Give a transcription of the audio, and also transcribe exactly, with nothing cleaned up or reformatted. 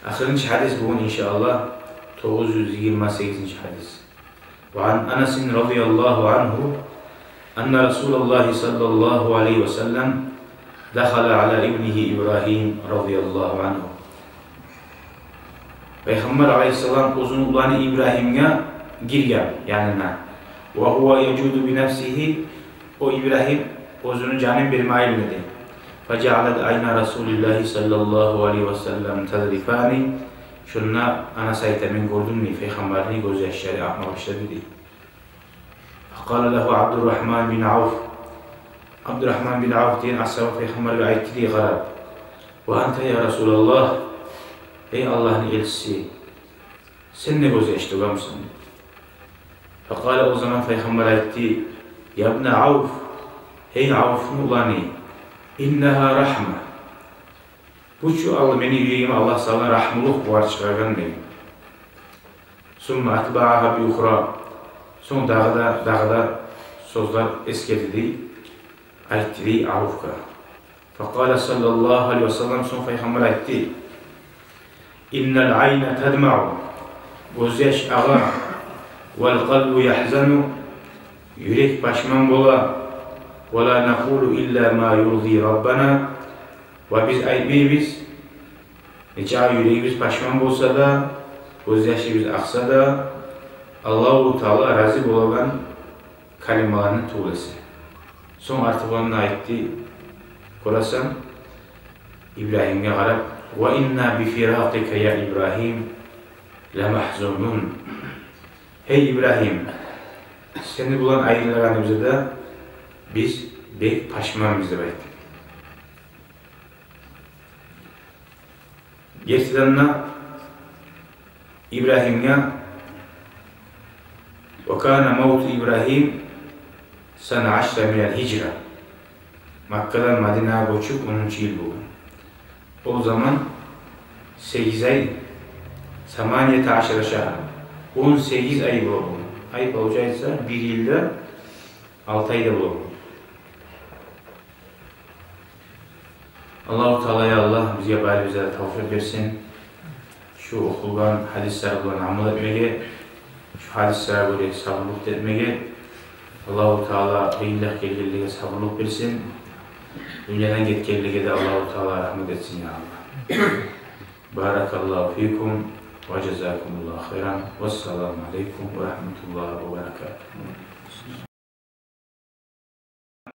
Ахырынчы гьадис бугюн, иншааллагь, тогъуз юз йигирма сегизинчи гьадис. وعن أنس رضي الله عنه أن رسول الله صلى الله عليه وسلم دخل على ابنه إبراهيم رضي الله عنه. Пайхаммар алайгьиссалам оьзюню уланы Ибрагьимге гирген янына. وهو يجود بنفسه, о Ибрагьим оьзюню жанын бермейли эди. فجعلت عينا رسول الله صلى الله عليه وسلم تذرفان. Шонда Анас айта, мен гёрдюм дей, Пайхаммарны гёзьяшлары акъма башлады дей. فقال له عبد الرحمن بن عوف. Абдурагьман бин Авф деген асгьаба Пайхаммаргъа айтды дей къарап: وأنت يا رسول الله, гьей Аллагьны элчиси, сен де гёзьяш тёгемисен? فقال, о заман Пайхаммар айтды: يا ابن عوف, гьей Авфну уланы, إنها رحمة. Бу чу Аллагь, мени юрегиме Аллагь салгъан рагьмулукъ бугъар чыгъаргъан деген. ثم أتبعها بأخرى. Сонг дагъы да, дагъы да сёзлер эсгерди дей, айтды дей Авфгъа. فقال صلى الله عليه وسلم, сонг Пайхаммар айтды: إن العين تدمع, гёзьяш агъа, والقلب يحزن, юрек пашман бола, ولا نقول إلا ما يرضي ربنا, ва биз айтмайбыз, нечакъы юрегибиз пашман болса да, гёзьяшыбыз акъса да, Аллагьу Таала рази болагъан калималаны тюгюл эсе. Сонг арты булан да айтды, гёресен, Ибрагьимге къарап: وإنا بفراقك يا إبراهيم لمحزونون. Гьей Ибрагьим, сени булан айрылгъаныбызгъа да биз бек пашманбыз деп айтды. Гертиден де, Ибрагьимге, وكان موت إبراهيم سنة عشر من الهجرة. Маккадан Мадинагъа гёчюп онунчу йыл болгъан. О заман сегиз ай, ثمانية عشر شهرا, он сегиз ай болгъан. Ай, получается, бир йыл да алты ай да болгъан. Аллагьу Таала, я Аллагь, бизге барыбызгъа да тавфикъ берсин шу охулгъан гьадислер булан амал этмеге, шу гьадислеге гёре сабурлукъ этмеге. Аллагьу Таала къыйынлыкъ гелгенлеге сабурлукъ берсин. Дюньядан гетгенлеге де Аллагьу Таала рагьмат этсин, я Аллагь. بارك الله فيكم وجزاكم الله خيرا. والسلام عليكم ورحمة الله وبركاته.